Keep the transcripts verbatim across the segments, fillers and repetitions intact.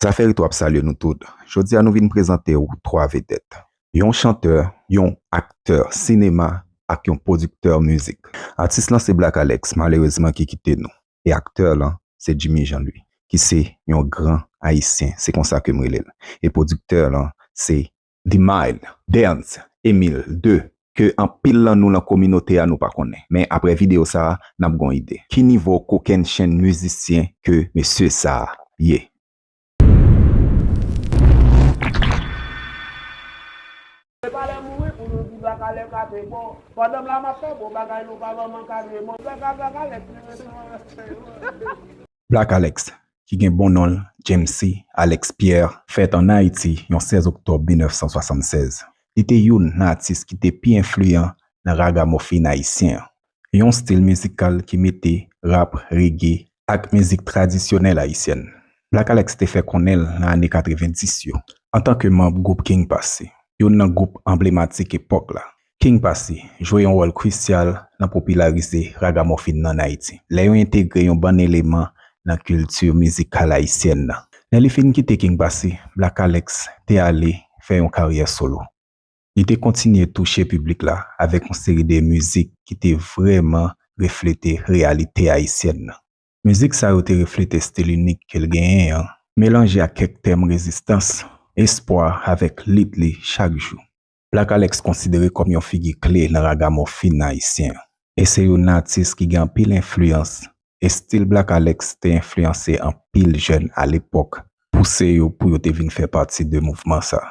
Zafè Retwo ap salye nou tout. Jodi a nou vin prezante w twa vedèt. Yon chantè, yon aktè sinema ak yon pwodiktè mizik. Atis lan se Black Alex, malerezman ki kite nou. E aktè lan se Jimmy Jean Louis, ki se yon gran ayisyen, se konsa ke m rele l. E pwodiktè lan se Dimile, Dernz, Emile de, ke anpil lan nou lan kominote a nou pa konnen. Men apre videyo sa a, n ap gon ide. Ki nivo kokennchenn mizisyen ke mesye sa a ye? Se pa lè mouri pou nou di Black Alex ka te bon. Pandan m la m ap fè bon bagay, nou pa vrèman ka di mwen fè ka Black Alex li rete. Black Alex, ki gen bon non l James C. Alex Pierre, fèt ann Ayiti yon sèz oktòb mil nèf san swasannsèz. Li te youn nan atis ki te pi enfliyan nan ragamuffin ayisyen an, yon stil mizikal ki mete rap, reggae ak mizik tradisyonèl ayisyèn. Black Alex te fè konnen l nan ane katrevenndis yo antanke manm gwoup King Posse, youn nan gwoup anblematik epòk la. King Posse jwe yon wòl krisyal nan popilarize ragamuffin nan ann Ayiti, lè yo entegre yon bann eleman nan kilti mizikal ayisyèn nan. Lè li fin kite King Posse, Black Alex te ale fè yon karyè solo. Li te kontinye touche piblik la avèk yon seri de mizik ki te vrèman reflete reyalite ayisyèn nan. Mizik sa yo te reflete stil inik ke l genyen an, melanje ak kèk tèm rezistans, espwa avèk lit li chak jou. Black Alex konsidere kòm yon figi kle nan ragamuffin ayisyen an, e se youn nan atis ki gen anpil enfliyans, e stil Black Alex te enfliyanse anpil jèn alepòk, pouse yo pou yo te vin fè pati de mouvman sa.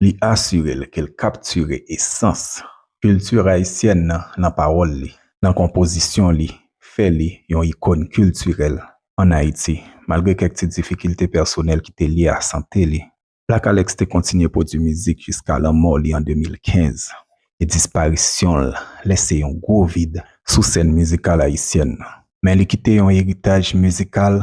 Li asire l ke l kaptire esans kilti ayisyèn nan nan pawòl li, nan konpozisyon li, fè li yon ikòn kiltirèl ann Ayiti, malgre kèk ti difikilte pèsonèl ki te lye a sante li. Black Alex te kontinye pwodui mizik jiska lanmò li an de mil kenz, e disparisyon l lèse yon gwo vid sou sèn mizikal ayisyèn nan. Men li kite yon eritaj mizikal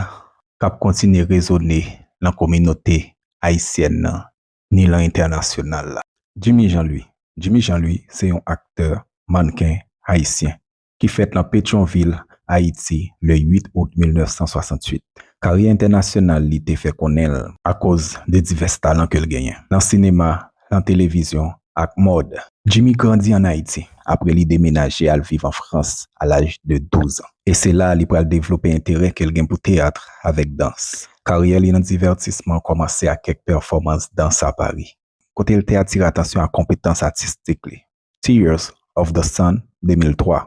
k ap kontinye rezone nan kominote ayisyèn nan ni lan entènasyonal la. Jimmy Jean Louis. Jimmy Jean Louis se yon aktè, mannken ayisyen, ki fèt nan Petyonvil, Ayiti, le uit out mil nèf san swasantuit. Karyè entènasyonal li te fè konnen l akoz de divès talan ke l genyen nan sinema, nan televizyon ak mòd. Jimmy grandi ann Ayiti apre li demenaje al viv an Frans a laj de douz an. E se la li pral devlope enterè ke l gen pou teyat avèk dans. Karyè li nan divètisman kòmanse ak kèk pèfòmans dans a Pari, kote l te atire atansyon ak konpetans atistik li. Tears of the Sun, de mil twa.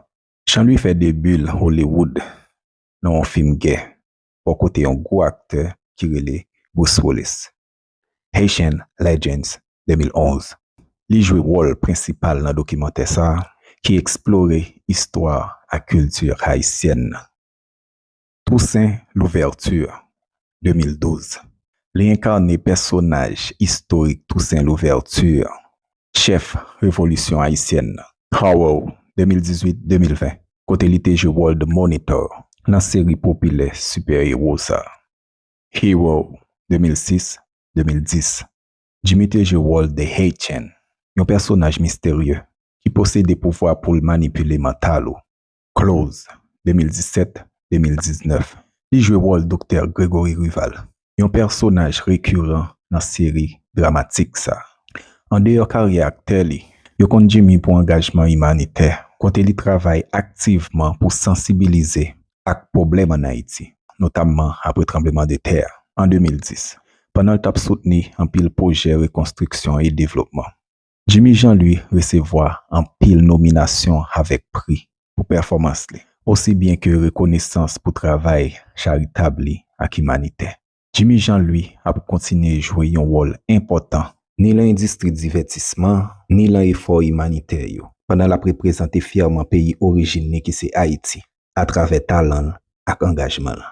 Jean Louis fè debi l Hollywood nan yon fim gè, bò kote yon gwo aktè ki rele Bruce Willis. Haitian Legends, de mil onz. Li jwe wòl prensipal nan dokimantè sa a, ki eksplore istwa ak kilti ayisyèn nan. Toussaint Louverture, de mil douz. Li enkane pèsonaj istorik Toussaint Louverture, chèf revolisyon ayisyèn nan. Arrow, de mil dizuit, de mil ven, kote li te jwe wòl The Monitor nan seri popilè sipè-ewo sa. Hero, de mil sis, de mil dis. Jimmy te jwe wòl The Haitian, yon pèsonaj misterye ki posede pouvwa pou l manipile mantal ou. Close, de mil disèt, de mil diznèf. Li jwe wòl Doktè Gregory Rival, yon pèsonaj rekiran nan seri dramatik sa. Andeyò karyè aktè li, yo konn Jimmy pou angajman imanitè, kote li travay aktivman pou sansibilize ak pwoblèm ann Ayiti, notamman apre tranblemanntè a an de mil dis, pandan l t ap soutni anpil pwojè rekonstriksyon e devlopman. Jimmy Jean Louis resevwa anpil nominasyon avèk pri pou pèfòmans li, osi byen ke rekonesans pou travay charitab li ak imanitè. Jimmy Jean Louis ap kontinye jwe yon wòl enpòtan ni lan endistri divètisman, ni lan efò imanitè yo, pandan l ap reprezante fyèman peyi orijin li ki se Ayiti, atravè talan l ak angajman l.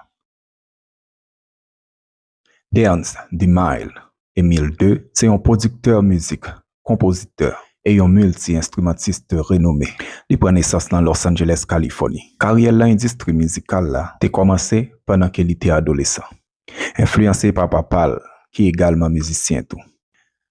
Dernz Dimile, Emile de, se yon pwodiktè mizik, konpozitè, e yon milti-enstrimantis renome. Li pran nesans nan Los Angeles, Kalifòni. Karyè l nan endistri mizikal la te kòmanse pandan ke li te adolesan. Enfliyanse pa papa l, ki egalman mizisyen tou,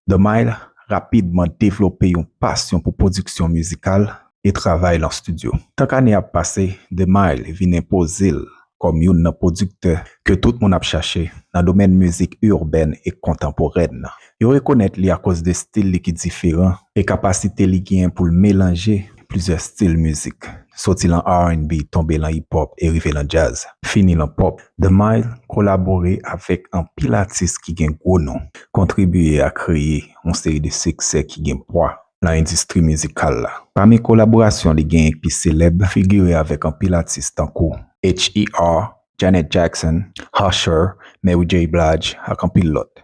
Dimile rapidman devlope yon pasyon pou pwodiksyon mizikal e travay lan estidyo. Tank ane ap pase, Dimile vin enpoze l kòm youn nan pwodiktè ke tout moun ap chache nan domèn mizik irbèn e kontanporèn nan. Yo rekonèt li akoz de stil li ki diferan e kapasite li genyen pou l melanje plizyè stil mizik, soti lan R and B, tonbe lan hip hop e rive lan djaz, fini lan pop. The Mile kolabore avèk anpil atis ki gen gwo non, kontribiye a kreye yon seri de siksè ki gen pwa lan endistri mizikal la. Pami kolaborasyon li gen ki selèb, figire avèk anpil atis tankou H E R, Janet Jackson, Usher, Mary J Blige ak anpil lòt.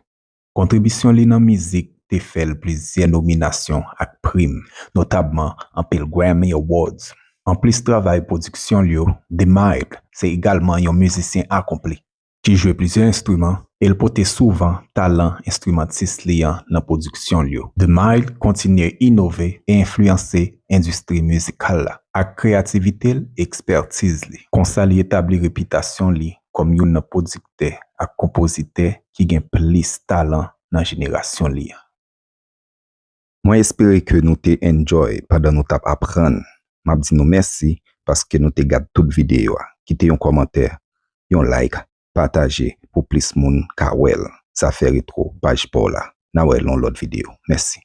Kontribisyon li nan mizik te fè l plizyè nominasyon ak prim, notabman anpil Grammy Awards. Anplis travay pwodiksyon l yo, The Mile se egalman yon mizisyen akonpli ki jwe plizyè enstriman e l pote souvan talan enstrimantis li an nan pwodiksyon l yo. The Mile kontinye inove e enfliyanse endistri mizikal la ak kreyativite l e ekspètiz li. Konsa li etabli repitasyon li kòm youn nan pwodiktè ak konpozitè ki gen plis talan nan jenerasyon li an. Mwen espere ke nou te enjoy pandan nou t ap aprann. M ap di nou mèsi paske nou te gad tout videyo a. Kite yon kòmantè, yon like, pataje pou plis moun ka wè l. Zafè Retwo, paj pa w la. N a wè l yon lòt videyo. Mèsi.